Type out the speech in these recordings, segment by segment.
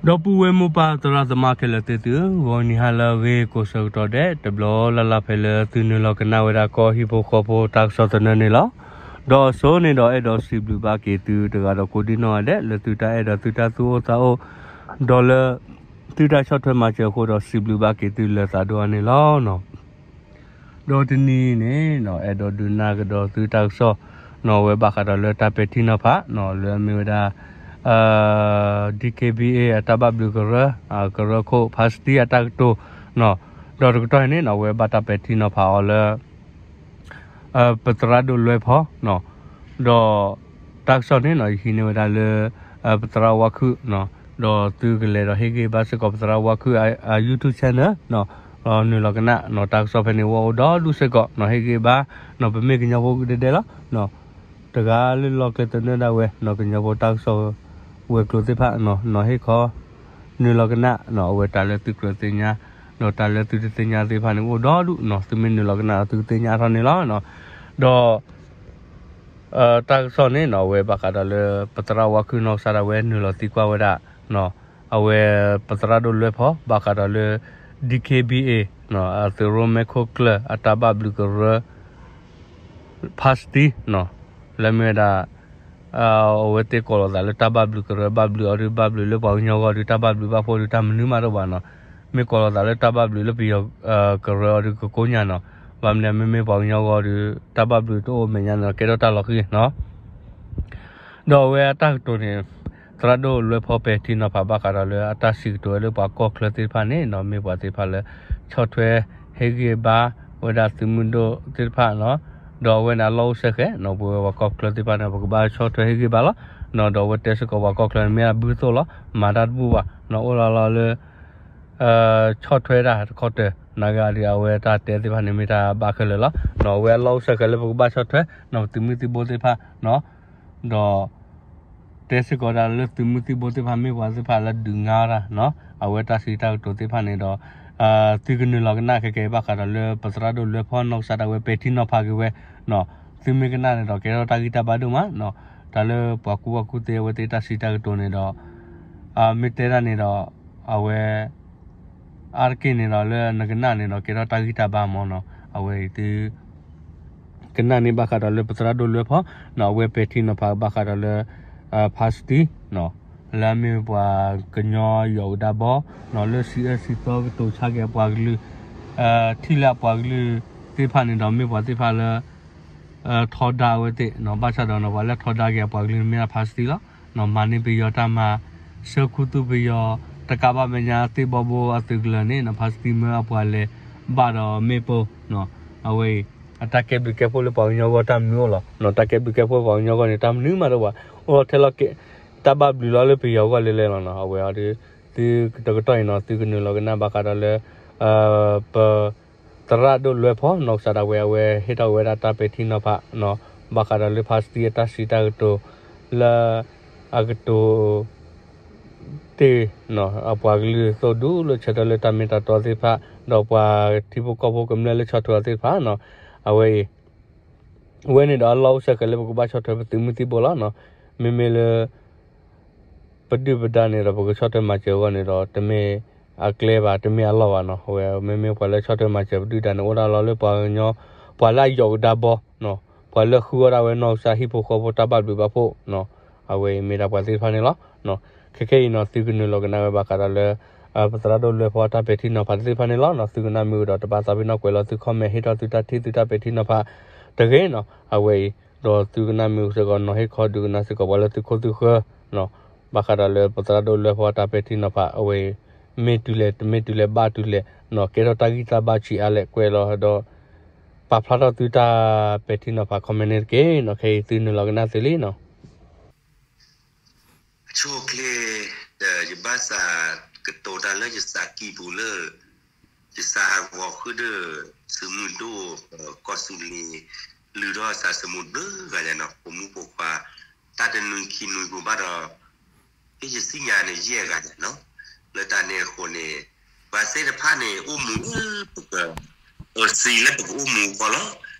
ဒီပုၢ်ဝဲၢ်မိၢ်ပၢ်သရၣ်သမါခဲလၢာ်သ့ၣ်သုဧၢ, ဂီၤနံၤဟါလၢအဂ့ၤကိးဆၢကတီၢ်ဒဲး တဘျီလၢ်လၢ်ဖဲလၢသုနုာ်လီၤကနၣ်ဝဲဒၣ်ကီၢ်ဟံၣ်ဖိဃီဖိတၢ်ကစီၣ်သနၢၣ်န့ၣ်လီၤ. ဒီးအစိန့ၣ်ဒီးအဲၣ်ဒိးစံးဘျုးဘၣ်က့ၤသုတဂၤဒီးကိးဒံနီၢ်ဂၤဒဲး လၢသုတၢ်အဲၣ်ဒီးသုတၢ်သူၣ်အိၣ်သးအိၣ် ဒီးလၢ သုတၢ်ဆီၣ်ထွဲမၤစၢၤအဃိဒီးစံးဘျုးဘၣ်က့ၤသုလၢသးဒိၣ်အါန့ၣ်လီၤ. ဒီးတနံၤအံၤန့ၣ် အဲၣ်ဒိးဒုးနၢ်ကဒီးသုတၢ်ကစီၣ် နီၣ်ဝဲဘၣ်ဃးဒီးလၢတၢ်ပဲာ်ထံနီၤဖး လၢအမ့ၢ်ဝဲဒၣ် DKBA အတၢ်ဘၣ်ဘျုးကရၢ ကရၢခိၣ် ဖါစတံအတၢ်ကတိၤ ဒီးတကတီၢ်အံၤန့ၣ် နီၣ်ဝဲဘၣ်တၢ်ပဲာ်ထံနီၤဖးအီၤလၢ ပသရၣ်ဒိၣ်လွဲဖီ ဒီး တၢ်ကစီၣ်န့ၣ်နီၣ် ယဟံးန့ၢ်ဝဲဒၣ်လၢ ပသရၣ်ဝါခုၣ် ဒီးသုကလဲၤဒီးဟ့ၣ်ဂံၢ်ဘါစ့ၢ်ကီးပသရၣ်ဝါခုၣ်အ YouTube channel နီၣ် နုာ်လီၤကနၣ် နီၣ်တၢ်ကစီၣ်ဖဲန့ၣ်ဝဲအိၣ်ဒီဒူၣ်စ့ၢ်ကီး နီၣ်ဟ့ၣ်ဂံၢ်ဘါ နီၣ်ပမ့ၢ်ကညီဖိဒဲဒဲလီၤ နီၣ် တဂၤလၢလီၢ်ကျဲသနၢၣ်ဒၣ်ဝဲ နီၣ်ကညီဖိတၢ်ကစီၣ်ဝဲၤကျိၤသ့ၣ်တဖၣ် နီၣ်ဟ့ၣ်ခီ နုာ်လီၤကနၣ် နီၣ်အဝဲတၢ်လၢသုကြၢးသ့ၣ်ညါ ဒီးတၢ်လၢသုတသ့ၣ်ညါသ့ၣ်တဖၣ်န့ၣ်အိၣ်ဒီဒူၣ် နီၣ်သုမ့ၢ်နုာ်လီၤကနၣ်ဒီးသုကသ့ၣ်ညါအါထီၣ်န့ၣ်လီၤ ဒီး တၢ်ကစီၣ်န့ၣ်နီၣ် အဝဲဘၣ်ဃးဒီးလၢ ပသရၣ်ဝါခုၣ်နီၢ်ကစၢ်ဒၣ်ဝဲနုာ်လီၤသံကွၢ်ဝဲဒၣ် အဝဲပသရၣ်ဒိၣ်လွဲဖီ ဘၣ်ဃးဒီးလၢ DKBA အသုးရိၣ်မဲာ်ခိၣ်ကျၢၢ်အတၢ်ဘၣ်ဘျုးကရၢ ဖါစတံ လၢမ့ၢ်ဝဲဒၣ် အဝဲသ့ၣ်ကိးလီၤသးလၢတၢ်ဘၣ်ဘျုးကရၢ ဘၣ်ဘျုးအီၤဒုး ဘၣ်ဘျုးလၢပှၤကညီဂီၢ်ဒုး တၢ်ဘၣ်ဘျုးဘၣ်ဖှိၣ်ဒုး တၢ်မနုၤမးတအိၣ်ဘၣ်နီၣ် မ့ၢ်ကိးလီၤသးလၢတၢ်ဘၣ်ဘျုးလၢပယီၤကရၢအီၤဒုး ကကိညၣ်နီၣ် ဘၣ်မနုၤမ့မ့ၢ်ပှၤကညီဂီၢ်ဒုး တၢ်ဘၣ်ဘျုးတအိၣ်မဲာ်ညါန့ၣ်ဒီး ကဲထီၣ်တၢ်လီၤဃံၤနီၣ် ဒီးအဝဲအတၢ်ကတိၤန့ၣ် သရၣ်ဒိၣ်လွဲဖီပဲာ်ထံနီၤဖးဘၣ်ဃးဒီးလၢအတၢ်စံးကတိၤဝဲလၢပှၤကီၢ်ချၢသ့ၣ်တဖၣ်န့ၣ်နီၣ် မ့ၢ်ပှၤသ့ၣ်တဖၣ်လၢ ဆီၣ်ထွဲဟ့ၣ်ဂံၢ်ဘါဝဲဒၣ်သုးမုၢ်ဒိၣ်သ့ၣ်တဖၣ်နီၣ် ဒီးအဝဲန့ၣ်အလီၢ်အိၣ်ဆဲဃဲၤနီၣ် ပဝဲပှၤကီၢ်ချၢသ့ၣ်တဖၣ်န့ၣ် ပကဘၣ်ဆီၣ်ထွဲဟ့ၣ်ဂံၢ်ဘါလီၤ ဒီးအဝဲတဲစ့ၢ်ကီးပှၤကီၢ်ချၢန့ၣ် မ့ၢ်အဘုသိၣ်လီၤ မၤတၢ်တဘူၣ်ဘၣ်နီၣ် အိၣ်လီၤလီၤလၢ ဆီၣ်ထွဲတၢ်တခီတၢၤ နာ်ဂ့ၤဒီး အဝဲတၢ်တဲသ့ၣ်တဖၣ်န့ၣ် မ့ၢ်တၢ်ဘၣ်ခဲလၢာ်လီၤ. နီၣ် အဝဲအလီၢ်အိၣ်ဆဲဃဲၤလၢပကဘၣ်ဆီၣ်ထွဲ နီၣ်သုးမုၢ်သံၣ်ဘိသ့ၣ်တဖၣ် ဒီး တဲစ့ၢ်ကီးဒၣ်လၢသုးမုၢ်သံၣ်ဘိသ့ၣ်တဖၣ် မ့ၢ်ပှၤသ့ၣ်တဖၣ်လၢဒုးငါတၢ် နီၣ် အဝဲတၢ်စံးတၢ်ကတိၤသ့ၣ်တဖၣ်န့ၣ်ဒီး သုကနုာ်လီၤကနၣ်ခဲကဲဘၣ်ဃးဒီးလၢပသရၣ်ဒိၣ်လွဲဖီနီၢ်ကစၢ်ဒၣ်ဝဲပဲာ်ထံနီၤဖးက့ၤဝဲ နီၣ် သုမ့ၢ်ကနၣ်န့ၣ်ဒီး ကဲထီၣ်တၢ်ဂံၢ်တၢ်ဘါဒိၣ်မး နီၣ် တၢ်လၢပှၤကူပှၤကူသ့အဝဲသ့ၣ်တၢ်စံးတၢ်ကတိၤန့ၣ်ဒီး မ့ၢ်တဲတၢ်န့ၣ်ဒီး အဝဲ အါတက့ၢ်န့ၣ်ဒီးလၢနကနၣ်န့ၣ်ဒီး ကဲထီၣ်တၢ်ဂံၢ်တၢ်ဘါမးနီၣ် အဝဲအံၤသု ကနၣ်န့ၣ်ဘၣ်ဃးဒီးလၢပသရၣ်ဒိၣ်လွဲဖီ နီၣ် အဝဲပဲာ်ထံနီၤဖးဘၣ်ဃးဒီးလၢ ဖါစတံ နီၣ် လၢအမ့ၢ်ပှၤကညီယီၢ်ကဒါဘီ နီၣ် လၢစံးအၢစံးသီကတိၤဆါက့ၤအပှၤကလုာ် ထံၣ်လၢအပှၤကလုာ်သ့ၣ်တဖၣ်န့ၣ်ဒီး မ့ၢ်ပှၤသ့ၣ်တဖၣ်လၢ ထီဒါအဝဲသ့ၣ် နီၣ် ဘၣ်ဆၣ်ဒီးနီၣ် ပှၤလၢထီဒါက့ၤအပှၤကလုာ်န့ၣ်မ့ၢ်ဒၣ်ဖါစတံလီၤ နီၣ် မၤန့ၢ်ပယီၤတၢ်မၤ ဆှၢခူသူၣ်ပယီၤ တကးဘၣ်မဲာ်ညါသ့ၣ်ဘီဘိအသုးကလၢၤန့ၣ် နီၣ် ဖါစတံမၢအပှၤလဲၤဘၣ်ဒီးမ့ၣ်ပိၢ် နီၣ် အဝဲအံၤ အတၢ်ကဲဘျုးကဲဖှိၣ်လၢပှၤကညီဂီၢ်တၢ်မနုၤအိၣ်လီၤ နီၣ် တၢ်ကဲဘျုးကဲဖှိၣ်ပှၤကညီဂီၢ်န့ၣ် တၢ်မနုၤမးတအိၣ်ဘၣ် အိၣ်ထဲလီၤက့ၤ တၢ်ဘၣ်ဘျုးလီၤလၢပယီၤဂီၢ်လဲၤလဲၤလီၤ နီၣ် အဝဲအံၤဒီး သုတကတီၢ်အံၤနီၣ် သုကနုာ်လီၤကနၣ်ဘၣ်ဃးဒီးလၢ ပ သရၣ်ဒိၣ်လွဲဖီ နီၣ် ကစၢ်ဒၣ်ဝဲ အဝဲဟ့ၣ်ထီၣ်ဝဲဒၣ်တၢ်ပဲာ်ထံနီၤဖး နီၣ် ဘၣ်ဃးဒီးလၢဖါစတံအတၢ်စံးတၢ်ကတိၤ လၢ အကတိၤ တ့ၢ် နီၣ် အပှၤကလုာ်သိၣ်ဒူလၢဆၢထၢၣ်လၢတၢ်မ့ၢ်တၢ်တီသ့ၣ်တဖၣ် ဒီးပှၤထံဖိကီၢ်ဖိကမျၢၢ်လၢဆီၣ်ထွဲအီၤသ့ၣ်တဖၣ် နီၣ် အဝဲအံၤ ဝဲန့ၣ်ဒီးအလီၢ်အိၣ်ဆဲဃဲၤလၢပကဘၣ်ဆီၣ်ထွဲပသုးမုၢ်သံၣ်ဘိလီၤ နီၣ် မ့မ့ၢ်လၢ ပဒုၣ်ပဒါန့ၣ်ဒီး ပကဆီၣ်ထွဲမၤစၢၤအဂီၢ်န့ၣ်ဒီး တမ့ၢ်အကျဲဘၣ် တမ့ၢ်အလီၢ်ဘၣ် နီၣ် အဝဲမ့မ့ၢ်ပှၤလၢဆီၣ်ထွဲမၤစၢၤပဒုၣ်ဒါန့ၣ် အိၣ်ဒၣ်လီၤလၢပှၤကညီ ပှၤလၢအယီၢ်ကဒါဘီ နီၣ် ပှၤလၢဃုအီၣ်ဒၣ်ဝဲနီၢ်ကစၢ်ဟံၣ်ဖိဃီဖိတၢ်ဘၣ်ဘျုးဘၣ်ဖှိၣ် နီၣ် အဝဲအံၤမ့ၢ်ဒၣ်ပှၤသ့ၣ်တဖၣ်န့ၣ်လီၤ နီၣ် ခဲခဲအံၤနီၣ် သုကနုာ်လီၤကနၣ်ဝဲဘၣ်ဃးဒီးလၢ ပသရၣ်ဒိၣ်လွဲဖီအတၢ်ပဲာ်ထံနီၤဖးသ့ၣ်တဖၣ်န့ၣ်လီၤ နီၣ် သုကနၣ်မ့ၢ်ဝံၤဒီး တဘၣ်သးပ့ၤနီၣ်ကွဲးလီၤသု comment ဟ့ၣ်ထီၣ်သုတၢ်ထံၣ်သုတၢ်ပဲာ်ထံနီၤဖး တဂ့ၤ နီၣ် အဝဲအံၤ ဒီးသုကနၣ်မ့ၢ်ဝံၤစ့ၢ်ကီး နီၣ် ဟ့ၣ်ခီဒုးကနၣ်စ့ၢ်ကီးပှၤလၢသုခိၣ်သုဃၢၤ နီၣ် ဘၣ်ဃးဒီးလၢပသရၣ်ဒိၣ်လွဲဖီအတၢ်ပဲာ်ထံနီၤဖး အဝဲအံၤ မ့ၢ်တုၤလဲၣ် တမ့ၢ်တုၤလဲၣ် ဘၣ်တုၤလဲၣ် နီၣ် ကဲထီၣ်တၢ်ဂံၢ်တၢ်ဘါဆံးအါလဲၣ် ကွဲးလီၤဒီး ပာ်ဖျါထီၣ်သုတၢ်ပဲာ်ထံနီၤဖး comment န့ၣ်တက့ၢ် နီၣ် ခဲအံၤသုနုာ်လီၤကနၣ်သ့လံ နီၣ် အဆိအချ့ ဒီးယဘၣ်သးကတိၤတၢ်လၢယသးကံၢ်ပူၤလၢ ယသးဟးဂီၤဃုာ်ဒီး သုးမုၢ်ဒိၣ် ကီၢ်သူလ့ၤ လုၢ်ထီၣ်သးသမူတဘျုးဂၤညါနီၤ ပိာ်မုၣ်ပိာ်ခွါ တၢ်တနွံခံနွံပူၤဘၣ်ဒီး ဟ့ၣ်ယသ့ၣ်ညါန့ၣ် ယဲၢ်ဂၤညါနီၤ လၢတၢ်န့ၣ်အဃိန့ၣ် ပှၤသ့ၣ်တဖၣ်န့ၣ် အိၣ်မူလၢပက အသံလၢပကအိၣ်မူအဂီၢ်လီၤ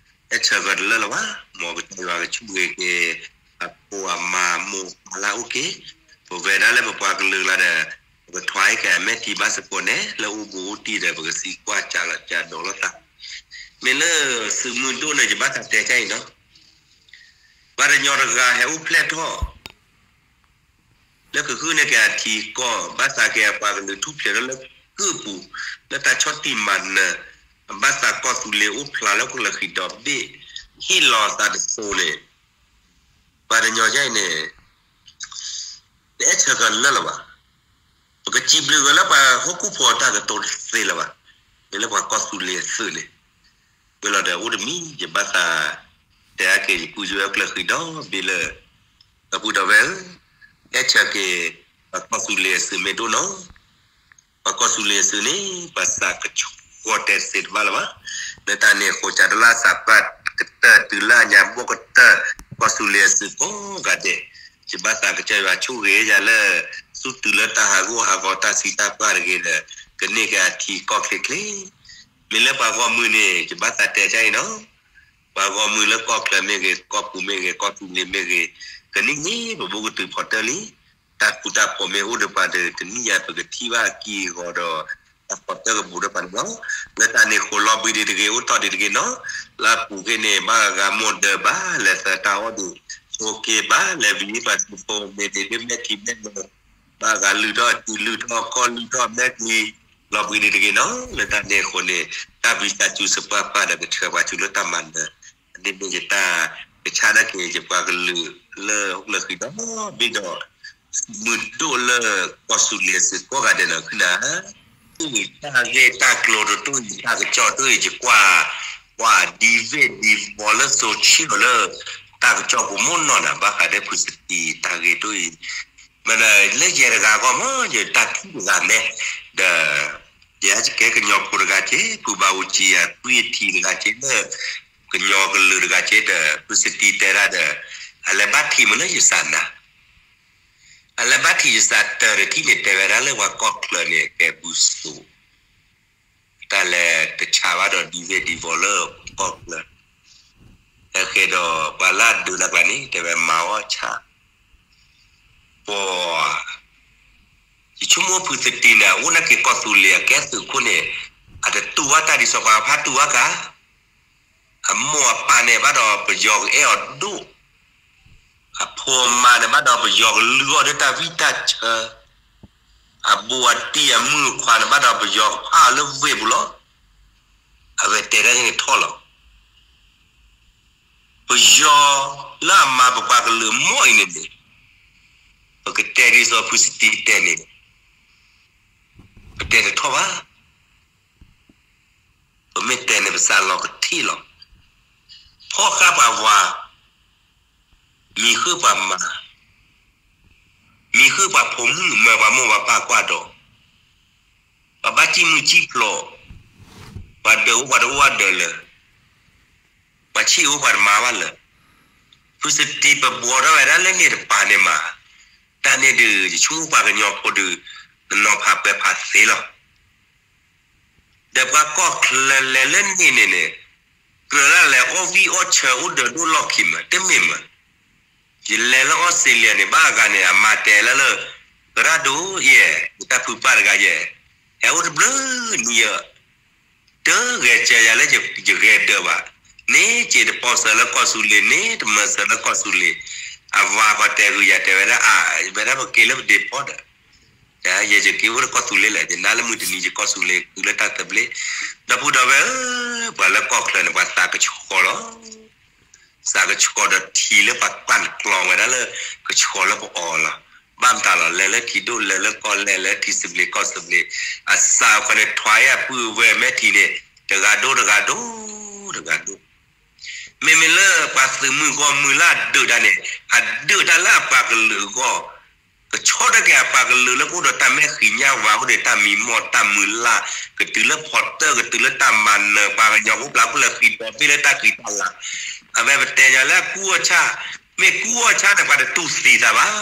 အဲၣ်ဆၢကတလၢာ်လၢၤဘၣ် မ်ကစၢ်ယွၤကဆိၣ်ဂ့ၤက့ၤ အဖိအမါမိၢ်ပၢ်လၢအအိၣ်က့ၤ ပဝဲဒၣ်လၢပပှၤကလုာ်လၢဒီး ပကထွါက့ၤအမဲာ်ထံဘၣ်စ့ၢ်ကီးန့ၣ် လၢအိၣ်ဘူးအိၣ်တံၢ်ဒီး ပကသံကွၢ်ကးလီၤကးဒိးလိာ်သး, မ့ၢ်လၢသုးမုၢ်ဒိၣ်န့ၣ် ယဘၣ်သးတဲကါအံၤနီၤ, ပှၤကညီတဂၤဟဲအိၣ်ဖျဲၣ်ထီၣ် လၢကဟုၣ်န့ၢ်က့ၤအထံကီၢ် ဘၣ်သးက့ၤအပှၤကလုာ်ထူၣ်ဖျဲးထီၣ်လၢကုၢ်ပူၤ လၢတၢ်ဆီၣ်တံၢ်မၤနၢၤ, အဘၣ်သးကီၢ်သူလ့ၤအိၣ်ဖျါလၢဟီၣ်ခိၣ်ချၢဃံဒီဘ့ၣ် ဟ့ၣ်လီၤသးတစိၤန့ၣ်, ပှၤကညီယါအံၤန့ၣ် တအဲၣ်ဆၢကလၢာ်လၢၤဘၣ်. ပကစံးဘျုးက့ၤလၢပှၤဟီၣ်ခိၣ်ဖိအတၢ်ကတိၤတသ့လၢၤဘၣ်. မ့ၢ်လၢပှၤကီၢ်သူလ့ၤအသုးန့ၣ်, မ့ၢ်လီၤဒီးအိၣ်တမံၤ ယဘၣ်သး တဲအါက့ၤယကုယွဲၢ်ကျၢၢ်ဃံဒီဘ့ၣ်လၢ ဒီပုၢ်ဒီဝဲၢ်ဧၢ, အဲၣ်ဆၢက့ၤ ပှၤကီၢ်သူလ့ၤအသုးမ့ၢ်ဒိၣ်နီၤ ပှၤကီၢ်သူလ့ၤအသုးန့ၣ် ပှၤသးကဆှီတဲတသ့တဘၣ်လၢၤဘၣ်. လၢတၢ်န့ၣ်အဃိ ကၢ်တလၢ်သးပှၢ်ကတၢၢ်တုၤလၢအညါဘီၣ်ကတၢၢ် ကီၢ်သူလ့ၤအသုးကိးဂၤဒဲး, ယဘၣ်သးကစၢ်ယွၤဆိၣ်ဂ့ၤယၤလၢ သူၣ်တုၤလၢတၢ်ဟးဂီၢ်ဟးဂီၤတၢ်ဆံးတၢ်ပှၢ်တဂ့ၤဒီး ကန့ၢ်က့ၤအထံကီၢ်ချ့ချ့, မ့ၢ်လၢပှၤဂီၢ်မုၢ်န့ၣ် ယဘၣ်သးတဲကါအံၤနီၤ ပှၤဂီၢ်မုၢ်လၢကီၢ်ချၢမ့ၢ်ဂ့ၤ ကီၢ်ပူၤမ့ၢ်ဂ့ၤ ကီၢ်သူလ့ၤမ့ၢ်ဂ့ၤ, ကနံၣ်န့ၣ် ပဘူးကတုၤဖီတၢၢ်လံ. တၢ်ဃူတၢ်ဖိးမ့ၢ်အိၣ်ဒီးပှၤဒီး တနံၣ်ညါပကထံၣ်ဘၣ်အကံၢ်အဂီၤဒီး တၢ်ဖီတၢၢ်ကဘူးဒီးပှၤန့ၣ်လီၤ. လၢတၢ်န့ၣ်အဃိလီၤဘှံးဒံးတဂ့ၤ အိၣ်ထီၣ်ဒံးတဂ့ၤနီၤ, လၢအပူၤကွံာ်န့ၣ် ဘၣ်ဂၤမူဒါဘၣ်လဲၤသၢတၢ်အီၣ်ဒံး ဆိးက့ဘၣ်လဲၤဝံၤပှၤသုးဖိမ့ၢ်ဒ်မ့ၢ်ထံမဲၢ်နိ ဘၣ်ဂၤလုၢ်ထီၣ်စုလုၢ်ထီၣ်ကီၢ်လုၢ်ထီၣ်မဲာ်ကွံာ် လီၤဘှံးဒံးတဂ့ၤနီၤ. လၢတၢ်န့ၣ်အဃိန့ၣ် တၢ်ဝံသးစူၤစပှၢ်ပှၢ်ဒီးကဆှၢပှၤစူၤလၢတၢ်မၤနၢၤ, အန့ၣ်မ့ၢ်ယတၢ်ကဆါဒၣ်က့ၤယပှၤကလုာ်လၢဟီၣ်ခိၣ်ချၢဃံဒီဘ့ၣ်ဒီး မုၢ်ဒိၣ်လၢကီၢ်သူလ့ၤသုးကိးဂၤဒဲးနီၤ ခုန တၢ်ဂ့ၢ်တၢ်ကျိၤတတိၢ်အံၤ တၢ်ကစီၣ်တတိၢ်အံၤ ယကွၢ် ကွၢ်ဒံဝ့ၢ်ဒံဝီၤလၢသိဆံၣ်လီၤလၢ တၢ်ကစီၣ်ပူၤမ့ၢ်နီၢ်နၤ ဘၣ်ဃးဒီးဖုစတံတၢ်ဂ့ၢ်တတိၢ်အံၤ, မ့ၢ်ဒီးလၢယဲတဂၤအဂီၢ်မ့ၢ် ယတၢ်ထံၣ်တဂၤမ့ၢ် ဒီး ယဟဲကဲကညီဖိတဂၤက့ၤ ဖုဘၣ်အူကၠံယၤ ကွံအထံတဂၤက့ၤလၢ ကညီကလုာ်တဂၤက့ၤဒီး ဖုစတံတဲဒၣ်ဒီး အလဲၤဘၣ်ထံးမ့ၢ်လၢယစးနၤ အလဲၤဘၣ်ထံးယစးတၢ်တထံၣ်န့ၣ် တဲဝဲဒၣ်လၢပှၤကီၢ်ချၢန့ၣ် ကဲဘူးစိ တၢ်လဲၤတဆါဘၣ်ဒီးဒံဝ့ၢ်ဒံဝီၤလၢကီၢ်ချၢ, ဟဲဃဲဒီးပှၤလၢအဒုးတၢ်ကျါန့ၣ် တဲဝဲမၤအီၣ်ဆၣ်, ပှၤ ယဆိကမိၣ်ဖုစတံန့ၣ် အအိၣ်နာ်က့ၤကီၢ်သူလ့ၤအကဲသုးခိၣ်န့ၣ် အတတူၢ်ဘၣ်တၢ်ဒ်သိးပှၤဖးတူၢ်ဘၣ်ကါ အမိၢ်အပၢ်န့ၣ်ဘၣ်ဒီးပယီၤကအဲၣ်အီၤဒိၣ်, အဖိအမါန့ၣ်ဘၣ်ဒီးပယီၤကလုၢ်အီၤလၢတၢ်ဝံၣ်တၢ်ဆၢ, အဘူးအတံၢ်အမုၣ်အခွါန့ၣ်ဘၣ်ဒီးပယီၤကဖးအီၤလၢဝ့ၢ်ပူၤလီၤ. အဝဲတဲဒၣ်န့ၣ်ထီၣ်လီၤ. ပယီၤလၢအမၤပပှၤကလုာ်အမိၢ်အံၤန့ၣ်န့ၣ်, ပကတဲဒ်သိးဖုစတံတဲန့ၣ်, ပတဲတထီၣ်ဘၣ်. ပမ့ၢ်တဲန့ၣ် ပစးလီၤကထံၣ်လီၤ. ဖီၣ်ဃာ်ပှၤဝၤ, မံၤဃုပှၤမါ, မံၤဃုပှၤဖိမုၣ် မၢပှၤမိၢ်ပှၤပၢ်ကွၢ်ဒီး, ပှၤဘၣ်စံၣ်မုၢ်စံၣ်ဖျိး, ပှၤဒၢးအိၣ်ပှၤတအိၣ်ဘၣ်ဒၢးလၢၤ, ပှၤဆံးအိၣ်ပှၤတမၤဘၣ်လၢၤ. ဖုစတံပဘှီထီၣ်ဝဲဒၣ်လၢန့ၣ်တပၤန့ၣ်မး, တၢ်န့ၣ်ဒုး ယဆိကမိၣ်ပှၤကညီဖိဒုး နနီၤဖးပှဲၤဖးသ့လီၤ. ဒီးပှၤကီၢ်ချၢလဲၤလၢန့ၣ်န့ၣ်န့ၣ်, ကြၢးလၢလဲၤအီၣ်ဝံၣ်အီၣ်ဆၢအိၣ်ဒၢးဒိၣ်လီၢ်ခံမး တမ့ၢ်မး. ယလဲၤလၢအီစထြ့လယါန့ၣ် ဘၣ်အဂၤန့ၣ် အမါတဲလၢလၢ, သရၣ်ဒိၣ်ယဲၢ်, ယတၢ်ဖုပၢ်တဂၤယဲၢ်, ဟဲအိၣ်တဘျုးနံၣ်ယဲၢ်, တဂဲၤစၢၤယၤလၢယဂဲၤဒၢးဘၣ်, န့ၣ်စ့တပီစၢၤလၢကီၢ်သူလ့ၤ န့ၣ်တမၤစၢၤလၢကီၢ်သူလ့ၤ, အဝၤကီၢ်တဲဂုာ်ယၤတဲဝဲဒၣ်အါ, ဝဲဒၣ်ပက့ၤလၢပဒ့ဖီဒီး ယဲယက့ၤအိၣ်လၢကီၢ်သူလ့ၤလဲၣ်, ယနၢ်လၢမုၢ်တနံၤယကီၢ်သူလ့ၤ တုၤလၢတၢ်သဘျ့, ဒီပုၢ်ဒီဝဲၢ်ဧၢ, ပှၤလၢကီၢ်ချၢန့ၣ် ပှၤသးကဆှီလီၤ. သးကဆှီဒီးထံလၢပှၤကွၢ်နကျီဝဲဒၣ်လၢ ကဆှီလၢပအီလီၤ. ဘၣ်မတၤလီၤ လဲၤလၢထံဒိၣ်လဲၤလၢကီၢ်လဲၢ် လဲၤထံသဘျ့ကီၢ်သဘျ့, အစးအခီန့ၣ် ထွါယၤပုၢ်ဝဲၢ်မဲထံန့ၣ် တဂၤဒိၣ်တဂၤဒိၣ်, တဂၤဒိၣ် မ့မ့ၢ်လၢပှၤသုးမုၢ်ဂီၢ်မုၢ်လၢအဒုးတၢ်န့ၣ် အဒုးတၢ်လၢအပှၤကလုာ်အဂီၢ်, ကဆီတက့ၢ်အပှၤကလုာ်လၢကအိၣ်ဒီးတၢ်မဲာ်ဃံးညၣ်ဝါ အိၣ်ဒီးတၢ်မံမီၢ်တၢ်မုၢ်လၢ်, ကတုၤလၢဖီတၢၣ် ကတုၤလၢတၢ်မၤနၢၤ ပှၤကညီဖိပျၢ်ဖိလၢဃံဒီဘ့ၣ်လၢတၢ်ဃံတၢ်လၤ, အဝဲပတဲညီလၢအကူအီၣ်ဆၣ်, မ့ၢ်ကူအီၣ်ဆၣ်န့ၣ် ပှၤတတူၢ်သံသးဘၣ်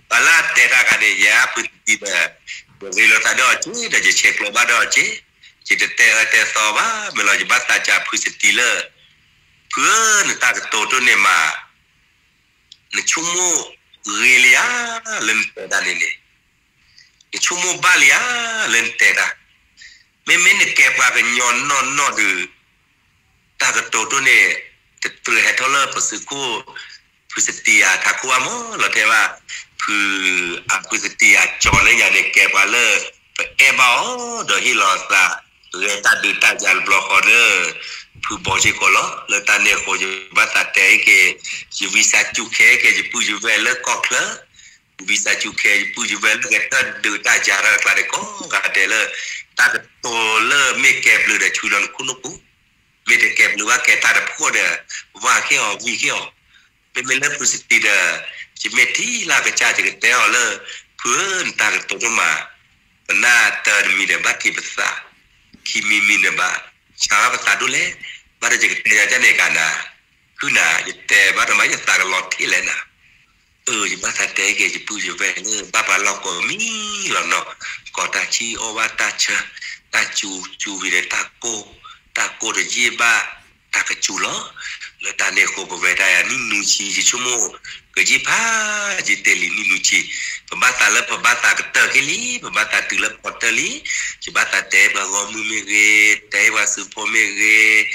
ပှၤလၢအတဲတၢ်ဂၤန့ၣ် ယဲဖုစတံဒီး ယရ့လိာ်သးဒီးအီၤက့ၤ ဒီးယဆဲးကျိးဘၣ်ဒီးအီၤက့ၤ, ယတတဲအၢတဲသီဘၣ်, မ့ၢ်လီၤယဘၣ်သးကးဖုစတံလၢ ဖုဧၢ, နတၢ်ကတိၤဒိၣ်န့ၢ်မး, နဆိကမိၣ်ဂ့ၤလံဧါ, လၢနတဲတၢ်န့ၣ်န့ၣ်, ယဆိကမိၣ်ဘၣ်လံဧါ လၢနတဲတၢ်, မ့မ့ၢ်နကဲပှၤကညီနီၢ်နီၢ်ဒီး တၢ်ကတိၤဒိၣ်န့ၣ် တကြၢးဟဲထီၣ်လၢပသုးခိၣ် ဖုစတံယၤထးခိၣ်ဘၣ်မး လီၤတဲဘၣ်, ဖု အဖုစတံယၤကၠီၤလၢညါန့ၣ် ကဲပှၤလၢ ပအဲၣ်ဘၣ်အီၤ ဒီးဟ့ၣ်လီၤသး ဂဲၤတၢ်ဒုးတၢ်ယၤတဘျီဃီဒီး ဖုဘီစ့ၢ်ကီးလီၤ. လၢတၢ်န့ၣ်အဃိ ယဘၣ်သးတဲက့ၤ ယဝံသးစူၤခဲက့ၤ ယပုၢ်ယဝဲၢ်လၢကီၢ်ချၢ ဝံသးစူၤခဲ ယပုၢ်ယဝဲၢ်လၢကဲတၢ်ဒုးတၢ်ယၤတၢ်ကျါန့ၣ် ကိးဂၤဒဲးလၢ တၢ်ကတိၤလၢမ့ၢ်ကဲဘျုးဒီး ဆူလီၤနခိၣ်နူာ်ပူၤ, မ့ၢ်တကဲဘျုးဘၣ် ကဲတၢ်တဖှီၣ်ဒီး ဝၢ်က့ၤအီၤ ဝံၤက့ၤအီၤ, မ့မ့ၢ်လၢဖုစတံဒီး ယမ့ၢ်ထံၣ်လၢအကစၢ် ယကတဲအီၤလၢ ဖုဧၢ နတၢ်ကတိၤဒိၣ်မး, ပနၢ်တၢ်တမံၤဒီး ဘၣ်ထံးပသး, ခံမံၤမံၤဒီး ဘၣ်ဆါဘၣ်ပသးဒိၣ်လဲၣ်, ဘၣ်ဒီးယကတဲညါကန့ၣ်ကနၤ, ဖုနၤ ယတဲဘၣ်ဒီးမး ယသးကလီၤထံၣ်လဲၣ်နၤ အၢ ယဘၣ်သးတဲက့ၤ ယပုၢ်ယဝဲၢ်လၢ ဘၣ်ပှၤလီၢ်ကိးမံၤလီၤနီၤ, ကိးတၢ်ထံၣ်အီၣ်ဘၣ်တၢ်ဆၢ, တၢ်စူၤ စူၤဝံၤဒီးတၢ်ကိၢ်, တၢ်ကိၢ်တယံာ်ဘၣ် တၢ်ကစူၤလီၤ. လၢတၢ်န့ၣ်အဃိ ပဝဲဒၣ်ယၤနံၣ်နွံဆံ ယဆိကမိၣ် ကယံာ်ဖးယံာ်တ့ၢ်လံ နံၣ်နွံဆံ, ပဘၣ်သးလၢပဘၣ်သးကတၢၢ်က့ၤလံ, ပဘၣ်သးတုၤလၢဖီတၢၢ်လံ, ယဘၣ်သးတဲပှၤဂီၢ်မုၢ်မ့ၢ်ဂ့ၤ, တဲပှၤသုးဖိမ့ၢ်ဂ့ၤ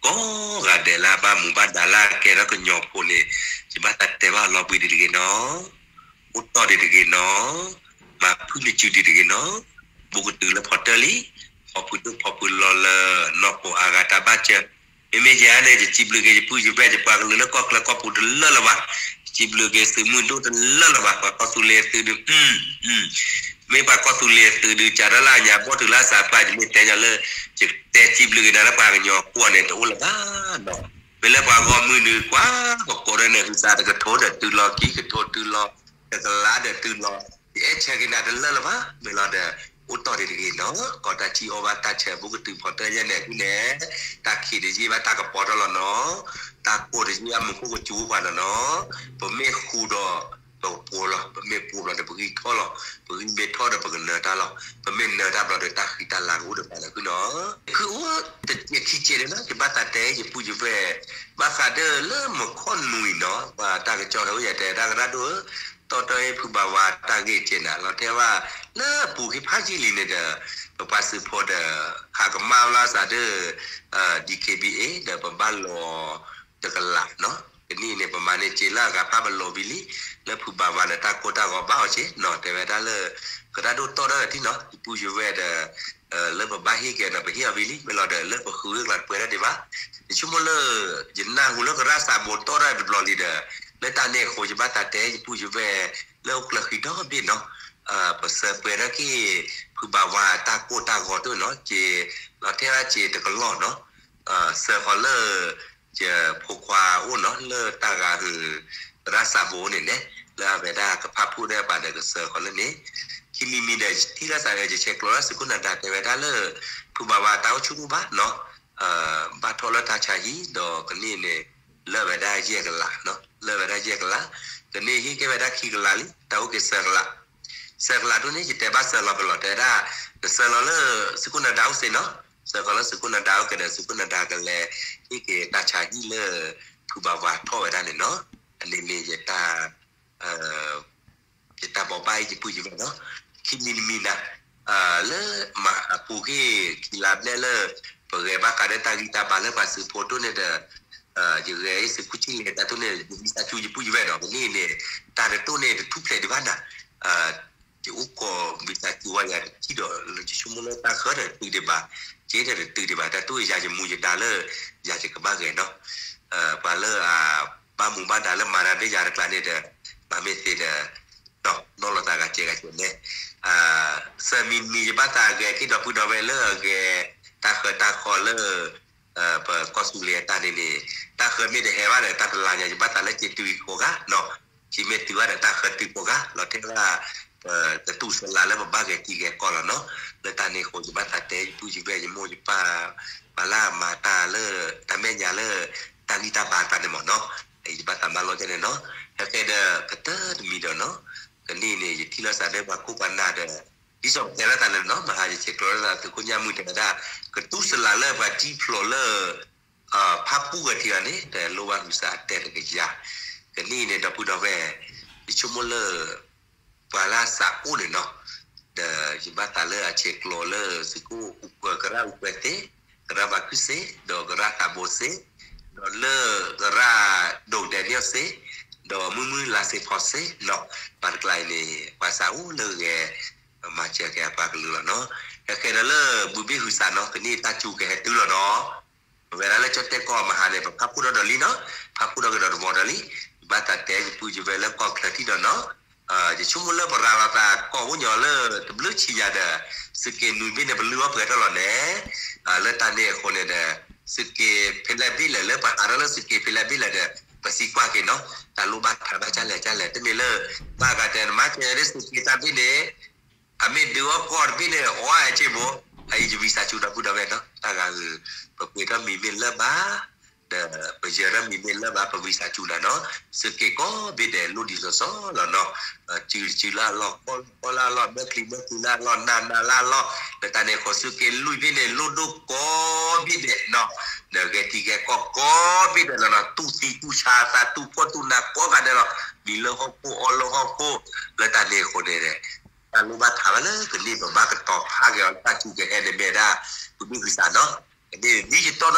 ကိးဂၤဒဲးလၢအဘၣ်မူဘၣ်ဒါလၢအကဲထီၣ်ကညီဖိန့ၣ်, ယဘၣ်သးတဲဘၣ်လီၤဘှံးဒံးတဂ့ၤနီၤ, အိၣ်တီၢ်ဒံးတဂ့ၤနီၤ, မၤဖုၣ်နစုဒံးတဂ့ၤနီၤ, ဘူးကတုၤလၢဖီတၢၢ်လံ, ဖီဖုဒိၣ်ဖီဖုလီၤလၢ နီၢ်ကိးအါဂၤတၢ်ဘၣ်စၢၤ, မ့မ့ၢ်ယၤန့ၣ် ယစံးဘျုးက့ၤ ယပုၢ်ယဝဲၢ် ယပှၤကလုာ်လၢကီၢ်ချၢကီၢ်ပူၤတလၢလၢၤဘၣ်, စံးဘျုးက့ၤသုးမုၢ်ဒိၣ်တလၢလၢၤဘၣ်, ပှၤကီၢ်သူလ့ၤသုးဒုး မ့ၢ်ပှၤကီၢ်သူလ့ၤသုးဒုး ကးထီၣ်လၢအညါဘီၣ်တုၤလၢအစးပှၢ် ယမ့ၢ်တဲညီလၢ ယတဲစံးဘျုးက့ၤနၤလၢပှၤကညီဖိန့ၣ် တအိၣ်လၢၤဘၣ်နီၤ, မ့ၢ်လၢပှၤဂီၢ်မုၢ်ဒုး ကွၢ်ကကိးဒီးနၢ်ဟုသး တကထိဒီးတုၤလီၤ ခံကထိတုၤလီၤ တကလးဒီးတုၤလီၤ, ယအဲၣ်ဆၢက့ၤနၤတလၢလၢၤဘၣ်, မ့ၢ်လီၤဒီး အိၣ်တီၢ်ဒံးတဂ့ၤနီၤ, ကိးတၢ်ထံၣ်အီၣ်ဘၣ်တၢ်ဆၢ ဘူးကတုၤဖီတၢၢ်ယဲၢ်န့ၣ် ဖုန့ၣ်, တၢ်ခံးတယံာ်ဘၣ်တၢ်ကပီၤထီၣ်လီၤနီၤ, တၢ်ကိၢ်တယံာ်ဘၣ်မူခိၣ်ကစူၤပှၤလီၤနီၤ, ပမ့ၢ်ဃူဒီး ပကပှဲၤလီၤ, ပမ့ၢ်ပှဲၤလီၤဒီး ပဂံၢ်ထီၣ်လီၤ, ပဂံၢ်မ့ၢ်ထီၣ်ဒီး ပကနၢၤတၢ်လီၤ, ပမ့ၢ်နၢၤတၢ်ဘျီဒီး တၢ်ဃံတၢ်လၤကအိၣ်ဒီးပှၤလီၤ ဖုနီၤ, ဖုအိၣ်တစဲးခံစဲးန့ၣ်လီၤ, ယဘၣ်သးတဲ ယပုၢ်ယဝဲၢ်, ဘၣ်ဃးဒီးလၢမုၢ်ခီနွံနီၤ, ပှၤတၢ်ကစီၣ်တအိၣ်ယတဲတၢ်ကရၢဒိၣ်ဧၢ, တီတီအ့ၣ်ဖုဘၣ်ဝါတၢ်ဂ့ၢ်ကဲနၤ လီၤတဲဘၣ်, လၢအပူၤက့ၤဖးယံာ်လံန့ၣ်ဒီး ပပှၤသုးဖိဒီး ဟးကမၣ်လီၤစးဒီး DKBA ဒီးပဘၣ်လီၤတကလးနီၤ, ကနံၣ်န့ၣ် ပမၤန့ၢ်စ့လၢအဂၤဖးပလီၤဝံၤလံ, လၢဖုဘၣ်ဝါဒီးတၢ်ကိၢ်တၢ်ဂီၤဘၣ်အီၤစ့နီၤ, တဲဝဲဒၣ်လၢ ကရၢဒိၣ်တီတီဒီးထံနီၤ, ယပုၢ်ယဝဲၢ်ဒီး လၢပဘၣ်ဟ့ၣ်က့ၤဒီး ပဟ့ၣ်အီၤဝံၤလံ, မ့ၢ်လီၤဒီးလၢပဃုဂ့ၢ်ကျါတပှဲၤဒၣ်ဒံးဘၣ်, ယဆိကမိၣ်လၢ ယနၢ်ဟူလၢကရၢစးဘိတီတီတဘျီလံဒီး လၢတၢ်န့ၣ်အဃိ ယဘၣ်သးတဲယပုၢ်ယဝဲၢ် လၢအိၣ်ကျၢၢ်ဃံဒီဘ့ၣ်နီၤ, ပစၢၤပှဲၤဒၣ်က့ၤ ဖုဘၣ်ဝါတၢ်ကိၢ်တၢ်ဂီၤတအိၣ်နီၤ, က့ၤလီၤထဲဒၣ်က့ၤတကလီၢ်နီၤ, စၢၤဃီၤလၢ ယဖိခွါအိၣ်နီၤ လၢတၢ်ဂၤဟုၣ် ကရၢစးဘိန့ၣ်န့ၣ်, လၢအဝဲဒၣ်ကဖးဖှိၣ်ဒီးပှၤဒီးကစၢၤဃီၤလၢန့ၣ်, ခံမံၤမံၤဒီး ထံၣ်လိာ်သးဒီး ယဆဲးကျိးလၢသုးခိၣ်နၤဒါတဲဝဲဒၣ်လၢ ဖုဘၣ်ဝါတၢ်အိၣ်ဆူၣ်အိၣ်ဘၣ်နီၤ, ဘၣ်ထီၣ်လၢတၢ်ဆါဟံၣ်ဒီးကန့ၢ်န့ၣ် လၢဝဲဒၣ်ယဲၢ်ကလး, လၢဝဲဒၣ်ယဲၢ်ကလး, ကန့ၢ်ဟ့ၣ်က့ၤဝဲဒၣ်ခံကလးလံ, တၢ်အိၣ်က့ၤသၢကလး, သၢကလးဒိၣ်န့ၣ် ယတဲဘၣ်စၢၤလီၤပလီၤတဲဒၣ်, နစၢၤလီၤလၢသုးခိၣ်နၤဒါအိၣ်စ့ၢ်နီၤ, စၢၤလီၤလၢသုးခိၣ်နၤဒါအိၣ်က့ၤဒီး သုးခိၣ်နၤဒါကလဲၤဟ့ၣ်က့ၤတၢ်ဆါဟံၣ်လၢ ဖုဘၣ်ဝါထီၣ်ဝဲဒၣ်န့ၣ်နီၤ, အန့ၣ်မ့ၢ်ယတၢ် ယတၢ်ဘိးဘၣ်အံၤယပုၢ်ယဝဲၢ်နီၤ, ခံမံၤတမံၤနၤ, လၢမၤအပူၤကွံာ်ခံလါဘျဲၣ်လၢ ပဂဲၤဘၣ်ဃးဒီးတၢ်ဂံၢ်တၢ်ဘါလၢပှၤသုးဖိတိၢ်န့ၣ်ဒီး, ယဂဲၤအံၤသုးခိၣ်ဆံၣ်လဲၤတၢ်တိၢ်န့ၣ် ယဝံသးစူၤယပုၢ်ယဝဲၢ်နီၤ, ကန့ၣ်န့ၣ် တၢ်တတိၢ်န့ၣ်တထူၣ်ဖျဲးဒံးဘၣ်နၤ, ယအိၣ်ကိးဝံသးစူၤဝဲယၤတထံၣ်ဒီး ယဆိကမိၣ်လၢတၢ်ဃၢၤဒီးတတုၤဒံးဘၣ်, က့ဒီးတတုၤဒံးဘၣ် တၢ်တိၢ်ယၤယမူယဒါလၢ ယၤယကဘၣ်ဂဲၤနီၤ, ပှၤလၢအဘၣ်မူဘၣ်ဒါလၢမၤတၢ်ဒီးယၤတကျါန့ၣ်ဒီး မၤမ့ၢ်သ့ဒီး နီၢ်နီၢ်လီၤသးဂၤကဲဂၤကဲန့ၣ်, သၢမံၤတမံၤယဘၣ်သးဂဲၤက့ၤဒီပုၢ်ဒီဝဲၢ်လၢအဂဲၤ တၢ်ဃၢၤတၢ်ဃီလၢ ပကီၢ်သူလ့ၤအတၢ်န့ၣ်န့ၣ်, တၢ်ဃၢၤမ့ၢ်တဟဲဘၣ်ဒီး တၢ်တလါညါ ယဘၣ်သးလၢက့ၤတုၤကိးဂၤနီၤ, က့ၤမ့ၢ်တုၤဘၣ်ဒီး တၢ်ဃၢၤတုၤကိးဂၤ လီၤထဲဒၣ် ပတတူၢ်ဆဲးလၤလၢပဘၣ်ဂဲၤတံၤဂဲၤကီၢ်လီၤနီၤ, လၢတၢ်န့ၣ်အဃိ ယဘၣ်သးတဲယပုၢ်ယဝဲၢ်ယမိၢ်ယပၢ် ပှၤလၢအမၤတၢ်လၢ တၢ်မဲာ်ညါလၢ တၢ်ဂံၢ်တၢ်ဘါတၢ်န့ၣ်မ့ၢ်နီၤ, ယဘၣ်သးမၤလိကဲန့ၣ်နီၤ, ဟဲကဲဒီးကတၢၢ်တမံၤဒီးနီၤ, ကနံၣ်န့ၣ် ယထံၣ်လိာ်သးဒီးပှၤခိၣ်ပှၤနၢ်ဒီး ဒ်သိးပတဲလိာ်သးန့ၣ်နီၤ, မဟါယဆဲးကျိးလိာ်သးသုးခိၣ်ညၣ်မုၢ်တဲဝဲဒၣ် ကတူၢ်စလၤလၢပှၤတံၢ်ဖျိးလၢ ဖၣ်ပူၣ်ဝဲထံဂၤန့ၣ် တလိၣ်ဘၣ်ဟုးစးတဲတကယၤ, ကနံၣ်န့ၣ် ဒီပုၢ်ဒီဝဲၢ် ယဆိကမိၣ်လၢ ပှၤလၢအစးအိၣ်န့ၣ်နီၤ, ဒီးယဘၣ်သးလၢအဆဲးကျိးလၢသုးခိၣ်အူပှဲၤ ကရၢ်အူပှဲၤသ့, ကရၢ်ဘးခုၣ်စ့, ဒီးကရၢ်သးဘိစ့, ဒီးလၢကရၢ်ဒိၣ်ဒဲးန့ၢ်စ့, ဒီးမုၢ်မုၢ်လါစ့ဖီစ့နီၤ, ပှၤတကျါအံၤန့ၣ် ပှၤစးအိၣ်လၢဂဲၤ မၤစၢၤက့ၤအပှၤကလုာ်လီၤနီၤ. ဟဲဃဲဒီးလၢဘုဘ့ၣ်ဟုးစးနီၤ ကန့ၢ်တၢ်စူၤကဟဲတုၤလီၤနီၤ. ပဝဲဒၣ်လၢကၠီၣ်တဲၣ်ကီၢ်မဟါန့ၣ် ပဖးဖှိၣ်ထီၣ်ဒီးလံနီၤ, ဖးဖှိၣ်ထီၣ်ကဒီးတဝီဒီးလံ, ယဘၣ်သးတဲယပုၢ်ယဝဲၢ်လၢကီၢ်ချၢထံၣ်ဒီးနီၤ, ယဆိကမိၣ်လၢပရၤလီၤသးကီၢ်အိၣ်ညီလၢတဘျုးဆံညါဒီး သုးက့နွံဘ့ၣ်န့ၣ် ပလုၢ်အီၣ်ပှဲၤထီၣ်လီၤန့ၣ်, လၢတၢ်န့ၣ်အဃိန့ၣ်ဒီး သုးက့ဖဲလဲၣ်ဘ့ၣ်လဲၣ် လၢပဟးထီၣ်လၢသုးက့ဖဲလဲၣ်ဘ့ၣ်လဲၣ်ဒီး ပစံးကွၢ်က့ၤနီၤ, တၢ်လိၣ်ဘၣ်ထးဘၣ်ကၢ်လဲၣ်ကၢ်လဲၣ် တမ့ၢ်လၢ ဘၣ်ဂၤတဲနမၤကဲဒၣ်သုးက့တၢ်ဘ့ၣ်န့ၣ် အမ့ၢ်ဒုးအီၣ်ကီၢ်တဘ့ၣ်န့ၣ် အဝဲအစ့ဘိ, အအံၤယဝံသးစူၤဒီပုၢ်ဒီဝဲၢ်နီၤ, တၢ်ဂၤဧၢ, ပပှ့ၤထီၣ်မံၤမ့ၢ်လၢၢ်ဘၣ်, ဒီးပယၢၤထီၣ်မံၤမ့ၢ်လၢၢ်ဘၣ် ပဝံသးစူၤနၤနီၤ, သုးက့ကိးဘ့ၣ်ဒဲးလိၣ်ဒံးစီစီလီၤနီၤ, စုစုလၢအလီၢ် ကီၢ်လၢအလီၢ် မၢချံမၢဃုလၢအလီၢ် နးနးလၢအလီၢ်, လၢတၢ်န့ၣ်အဃိသုးက့လွံၢ်ဘ့ၣ်န့ၣ် လိၣ်ဒိၣ်ကိးဘ့ၣ်ဒဲးနီၤ, ဒီးဂဲၤတံၤဂဲၤကီၢ်ကိးဘ့ၣ်ဒဲးလီၤနီၤ, တူၢ်သံတူၢ်ဆါအသးတူၢ်ဖှီၣ်တူၢ်နးကိးဂၤဒဲးလီၤ, မံၤလၢဟီၣ်ခိၣ်အီလၢဟီၣ်ခိၣ်, လၢတၢ်န့ၣ်အဃိန့ၣ် တၢ်လိၣ်ဘၣ်ထးဝဲလၢကန့ၢ်ပဘၣ်ကတီၤဖးက့ၤအီၤလၢတၢ်စူၤကဟဲန့ၣ်မ့ၢ်ဒၣ် ပမ့ၢ်ဂံၢ်စးနီၤ, န့ၣ် မ့ၢ်ယတီထီၣ်လၢမဟါတဘျီ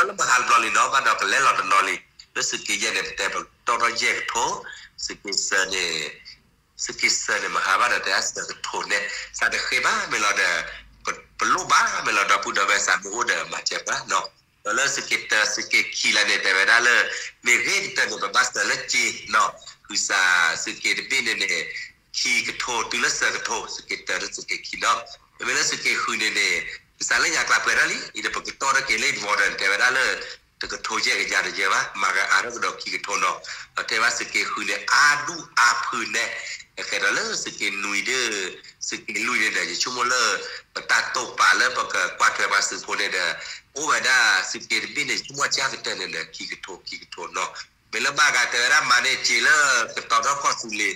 လံနီၤ, ဘၣ်ဒီးကလဲၤလီၤတနီၤလံ, လၢသုးက့ယဲၢ်န့ၣ် ပတဲပတီၢ်ထီၣ်ယဲၢ်ကထိ, သုးက့စၢၤန့ၣ် သုးက့စၢၤန့ၣ် မဟါဘၣ်ဒီးတဲအစၢၤကထိန့ၣ်, စးတဃ့ဘၣ်မ့ၢ်လီၤဒီး ပလိၣ်ဘၣ်မ့ၢ်လီၤဒီပုၢ်ဒီဝဲၢ်စးမ့ၢ်အိၣ်ဒီးမၤစၢၤပှၤနီၤ, ဒီးလၢသုးက့တၢ သုးက့ခံလၢန့ၣ် တဲဝဲဒၣ်လၢ မ့ၢ်ဂ့ၤကတၢၢ်န့ၣ် ပဘၣ်စၢၤလၢစ့နီၤ, ဟုးစးသုးက့တဘ့ၣ်န့ၣ်န့ၣ် ခံကထိတုၤလၢစၢၤကထိ, သုးက့တၢလၢသုးက့ခံနီၤ, မ့မ့ၢ်လၢသုးက့ဃုန့ၣ်န့ၣ် ဟုးစးလၢညါကျါပှဲၤထီၣ်လံ, အံၤဒီးပကတီၢ်ထီၣ်က့ၤလၢတဝီဒီး တဲဝဲဒၣ်လၢ တကထိယဲၢ်ကယၤတယဲၢ်ဘၣ်, မၤကအါထီၣ်ကဒီးခံကထိနီၤ, ဒီးတဲဘၣ်သုးက့ဃုန့ၣ် အါဒူၣ်အါဖုးနဲ, ကဲဒီးလၢသုးက့နွံဒီး သုးက့လွံၢ်န့ၣ်ဒီး ယဆိကမိၣ်လၢ ပတၢ်တိာ်ပာ်လၢပကကွၢ်ထွဲပှၤသုးဖိန့ၣ်ဒီး အိၣ်ဝဲဒၣ်သုးက့တဘ့ၣ်န့ၣ် ယဆိကမိၣ်ကၢ်ကတၢၢ်န့ၣ်ဒီး ခံကထိခံကထိနီၤ, မ့ၢ်လၢဘၣ်ဂၤတဲဝဲဒၣ်မၤန့ၣ် စ့လၢကတီၤထီၣ်ကီၢ်သူလ့ၤ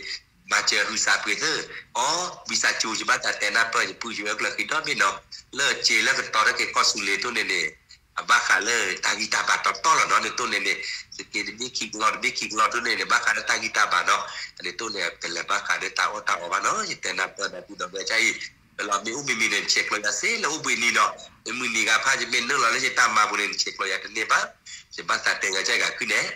မၤစၢၤဟုးစးပှ့ၤသၢ, အီ ဝံသးစူၤ ယဘၣ်သးတဲနၢ်ပၢၢ်ယပုၢ်ယဝဲၢ်ကျၢၢ်ဃံဒီဘ့ၣ်နီၤ, လၢစ့လၢကတီၤထီၣ်က့ၤကီၢ်သူလ့ၤတိၢ်န့ၣ်န့ၣ် အဘၣ်ဃးလၢတၢ်ဂံၢ်တၢ်ဘါတီတီလီၤနီၤ, န့ၣ်တိၢ်န့ၣ်န့ၣ် သုးက့တဘ့ၣ်ခံကလီၢ်တဘ့ၣ်ခံကလီၢ်တိၢ်န့ၣ်န့ၣ် ဘၣ်ဃးလၢတၢ်ဂံၢ်တၢ်ဘါနီၤ, အန့ၣ်တိၢ်န့ၣ် တလဲၤဘၣ်ဃးလၢတၢ်အီၣ်တၢ်အီဘၣ်နီၤ, ယတဲနၢ်ပၢၢ်ဒီပုၢ်ဒီဝဲၢ်ကအံၤ, လၢလီၤမ့ၢ်အိၣ်မံၤမံၤန့ၣ် နဆဲးကျိးယၤစ့လၢအိၣ်ဘှံးနံၤနီၤ, မ့ၢ်မုၢ်နံၤဂၤဖးယမ့ၢ်နုာ်လီၤလၢယတၢ်မၤပူၤန့ၣ် နဆဲးကျိးယၤတန့ၢ်ဘၣ်, ယဘၣ်သးတဲဂၤကၢ်ဂၤခုန့ၣ်